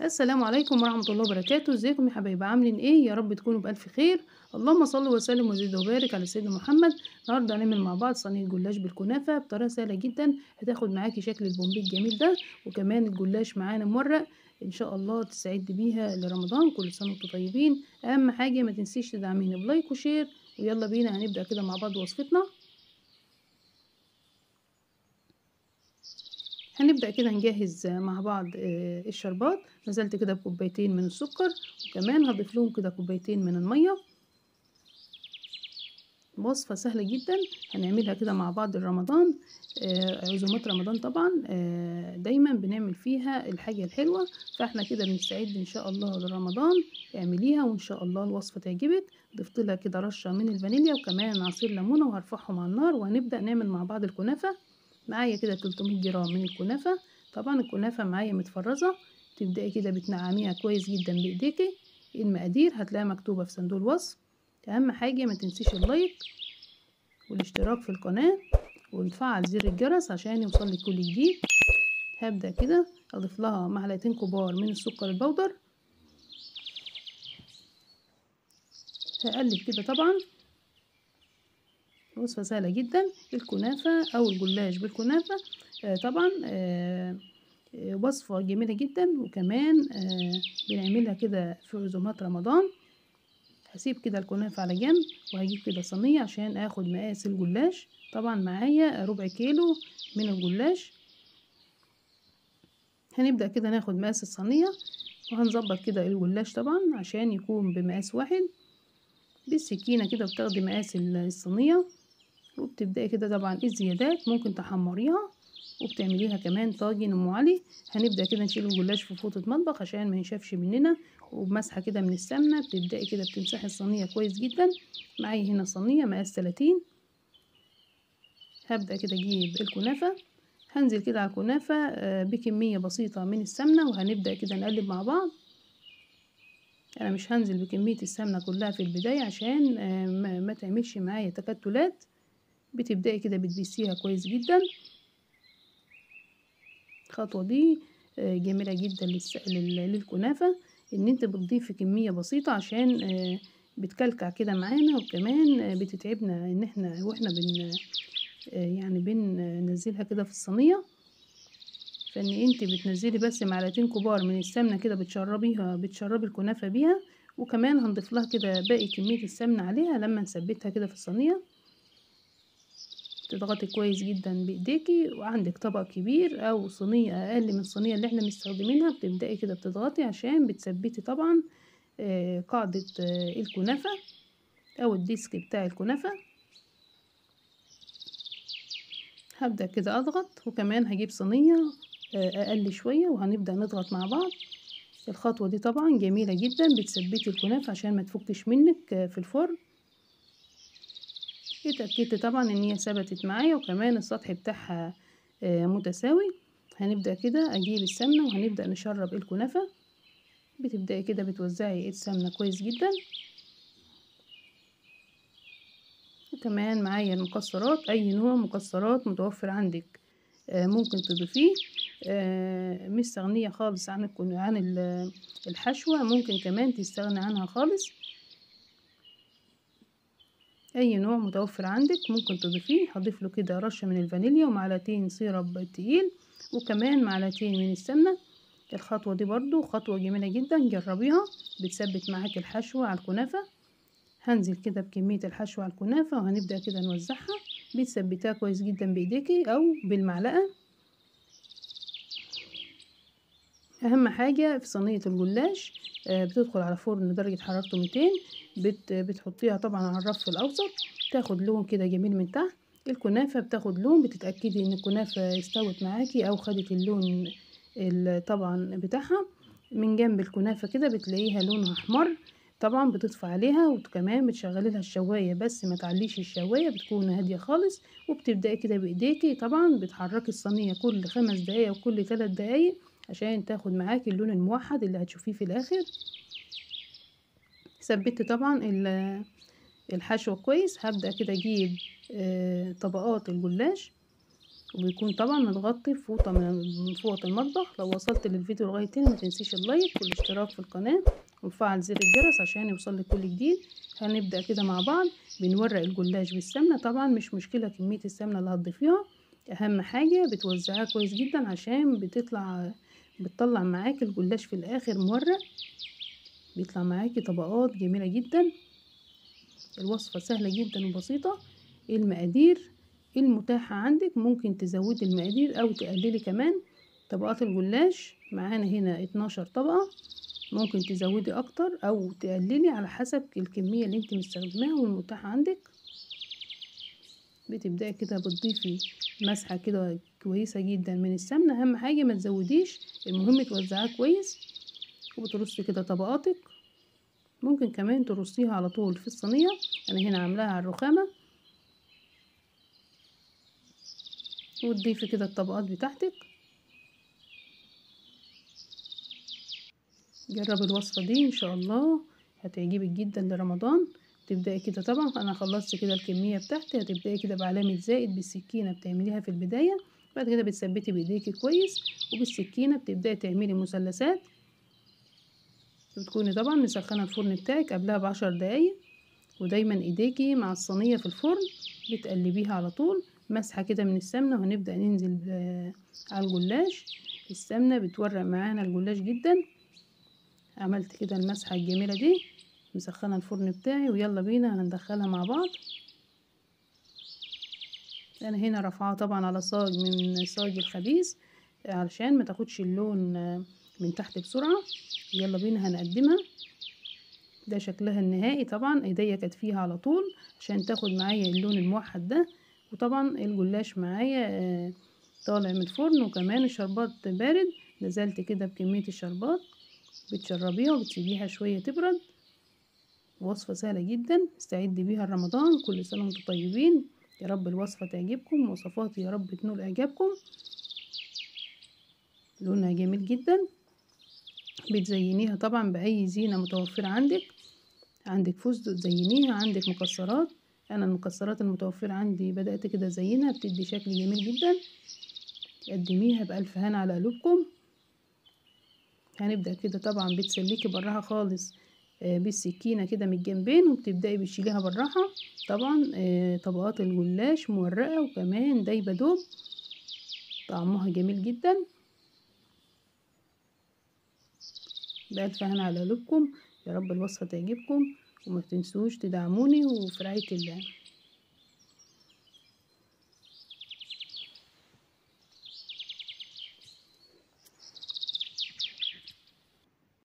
السلام عليكم ورحمة الله وبركاته. ازيكم يا حبايبي، عاملين ايه؟ يا رب تكونوا بألف خير. اللهم صل وسلم وزد وبارك على سيدنا محمد. النهارده هنعمل مع بعض صينية جلاش بالكنافة بطريقة سهلة جدا، هتاخد معاكي شكل البومبي الجميل ده، وكمان الجلاش معانا مورق ان شاء الله تستعد بيها لرمضان. كل سنة وانتم طيبين. اهم حاجة ما تنسيش تدعمينا ب like و share، ويلا بينا هنبدأ كده مع بعض وصفتنا. هنبدأ كده نجهز مع بعض الشربات. نزلت كده بكوبايتين من السكر، وكمان هضيف لهم كده كوبايتين من المية. وصفة سهلة جدا هنعملها كده مع بعض رمضان، عزومات رمضان طبعا دايما بنعمل فيها الحاجة الحلوة، فاحنا كده بنستعد ان شاء الله لرمضان. اعمليها وان شاء الله الوصفة تعجبك. ضفت لها كده رشة من الفانيليا وكمان عصير ليمونة، وهرفعهم على النار وهنبدأ نعمل مع بعض الكنافة. معايا كده 300 جرام من الكنافة. طبعا الكنافة معايا متفرزة، تبدأي كده بتنعميها كويس جدا بايديكي. المقادير هتلاقيها مكتوبة في صندوق الوصف. اهم حاجة ما تنسيش ال like والاشتراك في القناة ونفعل زر الجرس عشان يوصلك كل جديد. هبدأ كده اضيف لها معلقتين كبار من السكر البودر، هقلب كده. طبعا وصفة سهلة جدا، الكنافة او الجلاش بالكنافة طبعا وصفة جميلة جدا، وكمان بنعملها كده في عزومات رمضان. هسيب كده الكنافة على جنب، وهجيب كده صينية عشان اخد مقاس الجلاش. طبعا معايا ربع كيلو من الجلاش. هنبدأ كده ناخد مقاس الصينية، وهنظبط كده الجلاش طبعا عشان يكون بمقاس واحد. بالسكينة كده بتاخدي مقاس الصينية، وبتبدأي كده طبعا الزيادات ممكن تحمريها، وبتعمليها كمان طاجن ام علي. هنبدأ كده نشيل الجلاش في فوطة مطبخ عشان ما ينشفش مننا، وبمسحة كده من السمنة بتبدأي كده بتمسحي الصينية كويس جدا. معايا هنا صينية مقاس 30. هبدأ كده اجيب الكنافة، هنزل كده على الكنافة بكمية بسيطة من السمنة، وهنبدأ كده نقلب مع بعض. انا مش هنزل بكمية السمنة كلها في البداية عشان ما تعملش معايا تكتلات. بتبدأي كده بتبسيها كويس جدا. الخطوة دي جميلة جدا للكنافة، ان انت بتضيفي كمية بسيطة عشان بتكلكع كده معانا، وكمان بتتعبنا ان احنا واحنا يعني بننزلها كده في الصينية. فان انت بتنزلي بس معلقتين كبار من السمنة كده، بتشربي الكنافة بيها، وكمان هنضيف لها كده باقي كمية السمنة عليها لما نثبتها كده في الصينية. تضغطي كويس جدا بايديكي، وعندك طبق كبير او صينية اقل من الصينية اللي احنا مستخدمينها بتبدأي كده بتضغطي عشان بتثبتي طبعا قاعدة الكنافة او ال disc بتاع الكنافة. هبدأ كده اضغط، وكمان هجيب صينية اقل شوية وهنبدأ نضغط مع بعض. الخطوة دي طبعا جميلة جدا، بتثبتي الكنافة عشان ما تفكش منك في الفرن. اتأكدت طبعا ان هي ثبتت معايا، وكمان السطح بتاعها متساوي. هنبدأ كده اجيب السمنة وهنبدأ نشرب الكنافة. بتبدأي كده بتوزعي السمنة كويس جدا. وكمان معايا المكسرات، اي نوع مكسرات متوفر عندك ممكن تضيفيه. مستغنية خالص عن الحشوة، ممكن كمان تستغني عنها خالص. اي نوع متوفر عندك ممكن تضيفيه. هضيف له كده رشة من الفانيليا ومعلقتين syrup تقيل، وكمان معلقتين من السمنة. الخطوة دي برضو خطوة جميلة جدا، جربيها، بتثبت معاك الحشوة على الكنافة. هنزل كده بكمية الحشوة على الكنافة وهنبدأ كده نوزعها. بتثبتها كويس جدا بايديكي او بالمعلقة. اهم حاجة في صينية الجلاش بتدخل على فرن درجة حرارته 200، بتحطيها طبعا على الرف الاوسط، تاخد لون كده جميل من تحت. الكنافة بتاخد لون، بتتأكدي ان الكنافة استوت معاكي او خدت اللون طبعا بتاعها. من جنب الكنافة كده بتلاقيها لونها احمر، طبعا بتطفي عليها، وكمان بتشغلي لها الشوايه، بس ما تعليش الشوايه، بتكون هادية خالص. وبتبداي كده بايديكي طبعا بتحركي الصينية كل 5 دقايق وكل 3 دقايق عشان تاخد معاكي اللون الموحد اللي هتشوفيه في الاخر. ثبتت طبعا الحشو كويس. هبدا كده اجيب طبقات الجلاش. وبيكون طبعا متغطي بفوطة من فوط المطبخ. لو وصلت للفيديو لغاية هنا ما تنسيش ال like والاشتراك في القناة وفعل زر الجرس عشان يوصلك كل جديد. هنبدأ كده مع بعض. بنورق الجلاش بالسمنة، طبعا مش مشكلة كمية السمنة اللي هتضيفيها، اهم حاجة بتوزعها كويس جدا عشان بتطلع معاك الجلاش في الاخر مورق، بيطلع معاكي طبقات جميلة جدا. الوصفة سهلة جدا وبسيطة. المقادير المتاحة عندك ممكن تزودي المقادير او تقللي كمان. طبقات الجلاش معانا هنا 12 طبقة، ممكن تزودي اكتر او تقللي على حسب الكمية اللي انت مستخدماها والمتاحة عندك. بتبدأي كده بتضيفي مسحة كده كويسة جدا من السمنة، اهم حاجة ما تزوديش، المهم توزعها كويس. وبترصي كده طبقاتك، ممكن كمان ترصيها على طول في الصينية، انا هنا عاملاها على الرخامة. وتضيفي كده الطبقات بتاعتك. جربي الوصفة دي ان شاء الله هتعجبك جدا لرمضان. تبدأي كده، طبعا انا خلصت كده الكمية بتاعتي، هتبدأي كده بعلامة زائد بالسكينة بتعمليها في البداية، بعد كده بتثبتي بايديكي كويس، وبالسكينة بتبدأي تعملي مثلثات. بتكوني طبعا مسخنة الفرن بتاعك قبلها ب10 دقايق، ودايما ايديكي مع الصينية في الفرن بتقلبيها على طول. مسحة كده من السمنة، وهنبدأ ننزل على الجلاش. السمنة بتورق معانا الجلاش جدا. عملت كده المسحة الجميلة دي، مسخنة الفرن بتاعي، ويلا بينا هندخلها مع بعض. انا هنا رافعاها طبعا على صاج من صاج الخبيز علشان ما تاخدش اللون من تحت بسرعة. يلا بينا هنقدمها. ده شكلها النهائي، طبعا ايديا كانت فيها على طول عشان تاخد معايا اللون الموحد ده. وطبعا الجلاش معايا طالع من الفرن، وكمان الشربات بارد. نزلت كده بكمية الشربات، بتشربيها وبتسيبيها شوية تبرد. وصفة سهلة جدا استعد بيها لرمضان. كل سنة وانتم طيبين، يا رب الوصفة تعجبكم، وصفاتي يا رب تنول اعجابكم. لونها جميل جدا. بتزينيها طبعا بأي زينة متوفرة عندك، عندك فستق تزينيها، عندك مكسرات. انا المكسرات المتوفرة عندي بدأت كده ازينها، بتدي شكل جميل جدا. قدميها بألف هنا على قلوبكم. هنبدأ كده طبعا بتسلكي براها خالص بالسكينة كده من الجنبين، وبتبدأي بتشيليها بالراحة. طبعا طبقات الجلاش مورقة وكمان دايبة دوب، طعمها جميل جدا. بألف هنا على قلوبكم، يا رب الوصفة تعجبكم، وما تنسوش تدعموني، وفي رعاية الله.